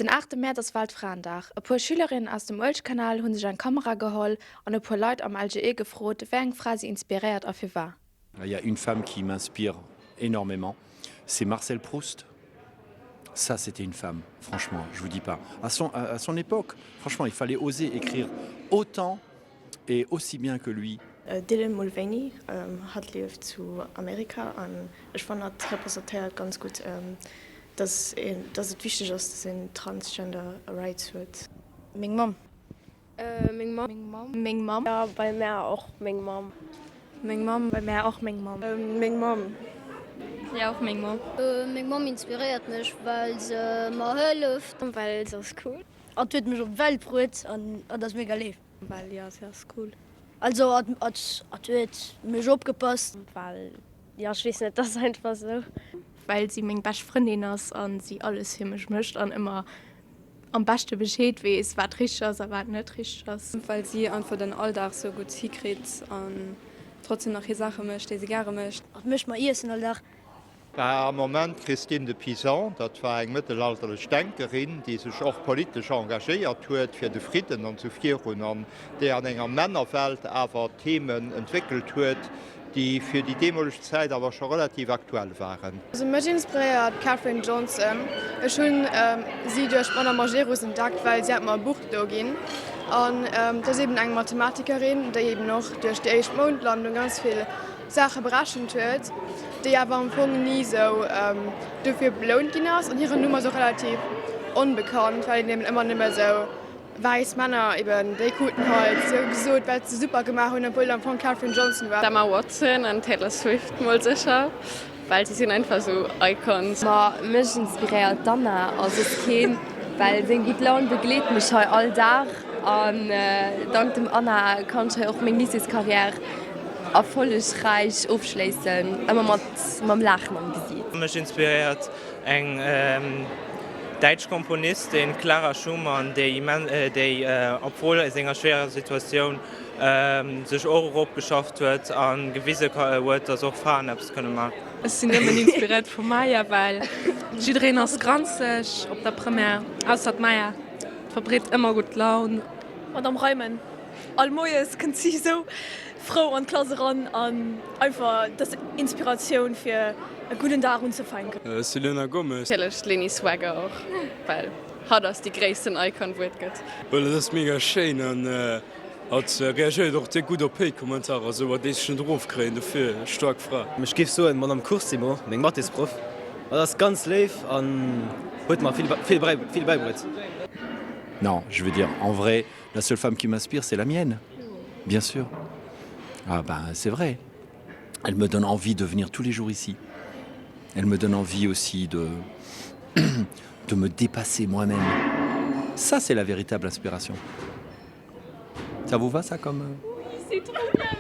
Den 8 Mäerz ass Weltfraendag. E puer Schülerinnen aus dem Uelzechtkanal hu sech eng Kamera geholl an e puer Leit am LGE gefrot, wéi eng Fra si inspiréiert a firwat. Il y a une femme qui m'inspire énormément, c'est Marcel Proust. Ça, c'était une femme, franchement, je vous dis pas. À son, à, à son époque, franchement, il fallait oser écrire autant et aussi bien que lui. Dylan Mulvaney, Hatt lieft zu Amerika an ech fannen hatt representéiert ganz gutt dass dass et wichteg ass dass een Transgender Rights huet. Meng Mamm. Meng Mamm. Meng Mamm. Meng Mamm. Jo, bei mär och meng Mamm. Meng Mamm. Bei mär och meng Mamm. Meng Mamm. Jo, och meng Mamm. Meng Mamm inspiréiert mech, well se mer hëlleft. Well se ass cool. Hatt huet mech op d'Welt bruet an hatt ass mega léif. Well jo, se ass cool. Also hatt huet mech opgepasst. Well jo, ech weess net, dat ass einfach sou. Well si meng bescht Frëndin ass a si alles fir mech mécht an ëmmer am beschte Bescheed weess, wat richteg ass a wat net richteg ass. Well si einfach den Alldag sou gutt hikritt an trotzdem nach hir Saache mécht, déi se gäre mécht. Hatt mécht mer Iessen all Dag. Am Moment d'Christine de Pizan, dat war eng mëttelalterlech Denkerin, déi sech och politesch engagéiert huet fir de Fridden an esou virun, an déi an enger Männerwelt awer Themen entwéckelt huet, déi fir déi deemoleg Zäit awer scho relativ aktuell waren. Also mech inspiréiert d'Katherine Johnson. Ech hunn si duerch d'Madame Majerus entdeckt, well si hat mer e Buch do ginn. An dat ass eben eng Mathematikerin, déi eben och duerch déi éischt Moundlandung ganz vill Saache berechent huet, déi awer am Fong ni esou dofir belount ginn ass. An hiren Numm ass och relativ onbekannt, well een eben ëmmer nëmme esou wäiss Männer eben, déi kruten halt esou gesot, wat se super gemaach hunn, obwuel et am Fong d'Katherine Johnson war. D'Emma Watson an d'Taylor Swift mol sécher, well si sinn einfach esou Icons. Ma mech inspiréiert d'Anna a soss keen, well seng gutt Laun begleet mech hei all Dag an dank dem Anna kann ech hei och meng Lycéescarrière erfollegräich ofschléissen, ëmmer mat mam Laachen am Gesiit. Mech inspiréiert eng däitsch Komponistin, d'Clara Schumann, déi déi obwuel a senger schwéierer Situatioun sech och eropgeschafft huet a gewise huet, datt och Fraen eppes kënne man. Ech sinn nëmmen inspiréiert vum Maya, well jiddereen ass granzeg op der Première, ausser d'Maya. Verbreet ëmmer gutt Laun. Madame Reimen. All Moies kënnt si esou frou an d'Klass eran an einfach dat ass Inspiratioun fir e gudden Dag unzefänken. Selena Gomez. Natierlech d'Leni Swagger och, well hatt ass déi gréissten Icon wou et gëtt. Well et ass mega schéin an hatt reagéiert och déck gutt op Hate-Kommentarer esou, wat dees ech net erofkréien, dofir staark Fra. Ech géif soen Madame Cursimo, meng Mathésproff. Hatt ass ganz léif an huet mer vill vill bäibruet. Non, je veux dire en vrai, La seule femme qui m'inspire, c'est la mienne, bien sûr. Ah ben c'est vrai. Elle me donne envie de venir tous les jours ici. Elle me donne envie aussi de, de me dépasser moi-même. Ça, c'est la véritable inspiration. Ça vous va ça comme... Oui, c'est trop bien.